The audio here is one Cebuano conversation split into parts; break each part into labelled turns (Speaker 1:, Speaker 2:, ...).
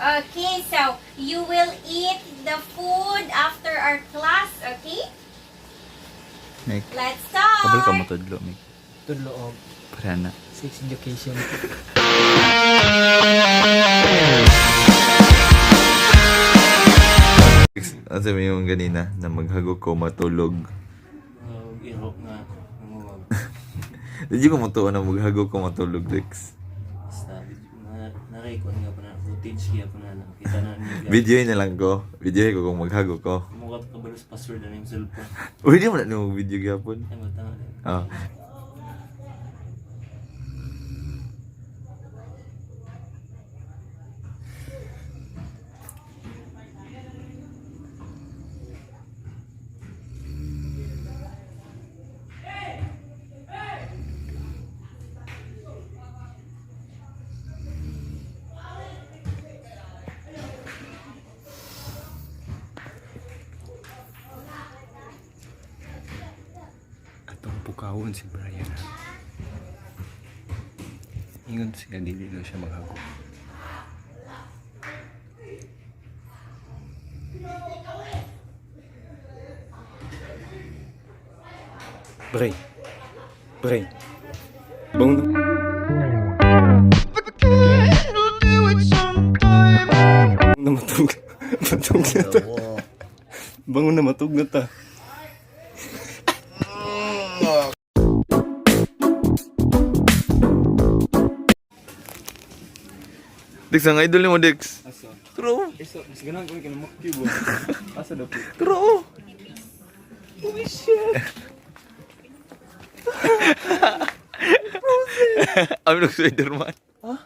Speaker 1: Okay, so you will eat the food after our class, okay?
Speaker 2: Mik,
Speaker 1: Let's start.
Speaker 2: kabal ka mo tudlo, Mik.
Speaker 3: Tudlo og
Speaker 2: Para na.
Speaker 3: sex education.
Speaker 2: Ano sabi yung ganina na maghagok ko matulog?
Speaker 4: Og iro nga nanguwag.
Speaker 2: Di ko matuo na maghagok ko matulog, Dex.
Speaker 4: Basta na narekon nga pa na footage kaya pa na nakita na niya.
Speaker 2: Video na lang ko. Video ko kung maghagok ko.
Speaker 4: Mukha ka ba sa password na yung cellphone?
Speaker 2: Uy, di mo na nung video gyapon.
Speaker 4: Ay, matanga din.
Speaker 2: Ah.
Speaker 5: Atong pukawon si Brian ha. Ingon siya dili daw siya maghago. Bray. Bray. Bangon na. Na matug. Matug na ta. Bangon na matug na ta.
Speaker 2: Dex, ang idol ni mo, Dex.
Speaker 5: Asa?
Speaker 2: True.
Speaker 5: Isa, mas ganahan ko kay makyo ba. Asa daw po?
Speaker 2: True. Holy shit. I'm like Spider-Man. Huh?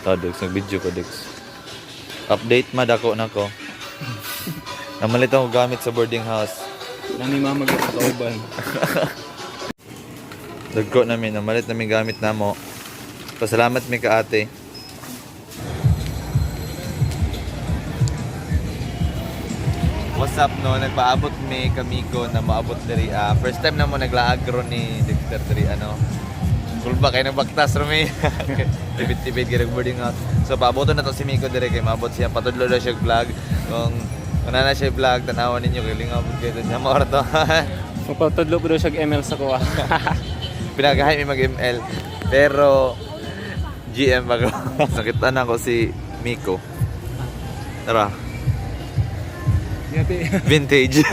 Speaker 2: Ta, Dex, nag-video ko, Dex. Update madako na ko. Namalit ako gamit sa boarding house.
Speaker 5: Nani mama gyud sa kauban.
Speaker 2: Dagko namin, namalit namin gamit namo. Pasalamat mi ka ate. What's up no? Nagpaabot mi kamigo na maabot diri. Ah, first time na mo naglaagro ni Dexter diri ano. Kulba kay nagbaktas rami. Tibit-tibit kay boarding house. So paaboton na to si Miko diri kay maabot siya patudlo daw siya og vlog. Kung na siya vlog tan-awon ninyo kay lingaw pud kayo siya maor to.
Speaker 3: Magpatudlo po daw siya og ML sa kuha.
Speaker 2: Pinagahay mi mag-ML. Pero GM ba ko? Nakita na ko si Miko. Tara.
Speaker 3: Yati.
Speaker 2: Vintage.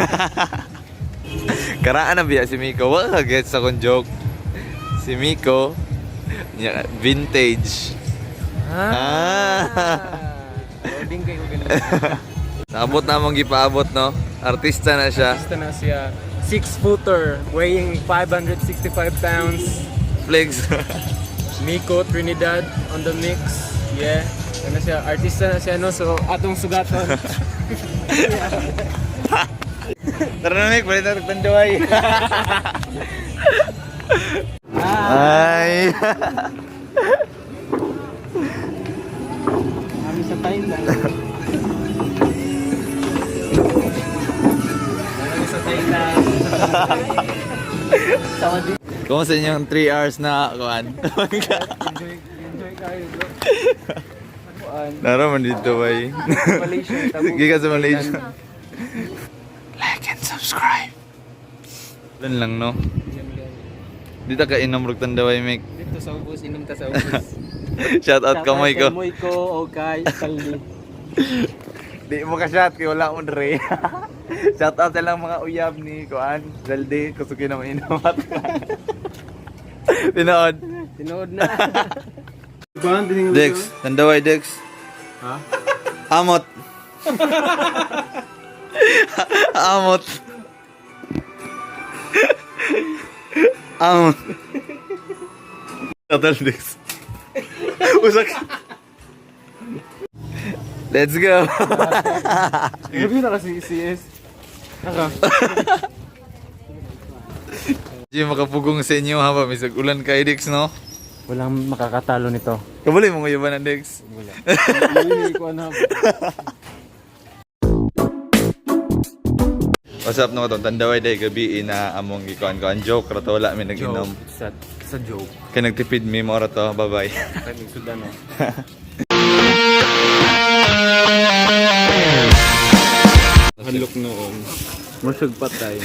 Speaker 2: Karaan na biya si Miko. Wala ka gets akong joke. Si Miko, vintage. Ah.
Speaker 3: Loading kayo ganun.
Speaker 2: Naabot na among gipaabot, no? Artista na siya.
Speaker 3: Artista na siya. 6-footer, weighing 565 pounds.
Speaker 2: Flex.
Speaker 3: Miko Trinidad on the mix. Yeah. Ano siya, artista na siya no, so atong sugaton.
Speaker 2: Tara na, Mik. Balik na tagtanduay. Ay.
Speaker 3: Kami sa Thailand. Kami sa Thailand. Saudi.
Speaker 2: Kumusta inyong 3 hours na kuan?
Speaker 3: Enjoy, enjoy kayo bro. Kuan.
Speaker 2: Naraman dito bay.
Speaker 3: Malaysia. Tabuk.
Speaker 2: Gikan sa Malaysia. Like and subscribe. Lan lang no. Dito ka inom rog tandaway Mik.
Speaker 3: Dito sa ubos, inom ta sa ubos.
Speaker 2: Shout out kamoy ko.
Speaker 3: Kamoy ko, okay, Stanley.
Speaker 2: Di mo ka shot kay wala mo dre. Shout out sa lang mga uyab ni kuan, Zalde kusuki na mo inom at. Tinood.
Speaker 3: Tinood na.
Speaker 2: Dex, tandaway Dex.
Speaker 5: Ha?
Speaker 2: Amot. Amot. Amot. Total Dex. Usak. Let's go.
Speaker 5: Review na kasi CS. Naka.
Speaker 2: Di makapugong sa inyo ha ba misag ulan kay Dex no.
Speaker 3: Walang makakatalo nito.
Speaker 2: Kabali mo ngayon ba ng Dex?
Speaker 5: Wala. Hindi ko ano.
Speaker 2: What's up no to? Tandaway day gabi na among gikuan kuan joke ra to wala mi nag-inom.
Speaker 5: Sa joke.
Speaker 2: Kay nagtipid mi mo ra to. Bye bye.
Speaker 5: Kay sudan no.
Speaker 3: Hadlok noon. Murag patay.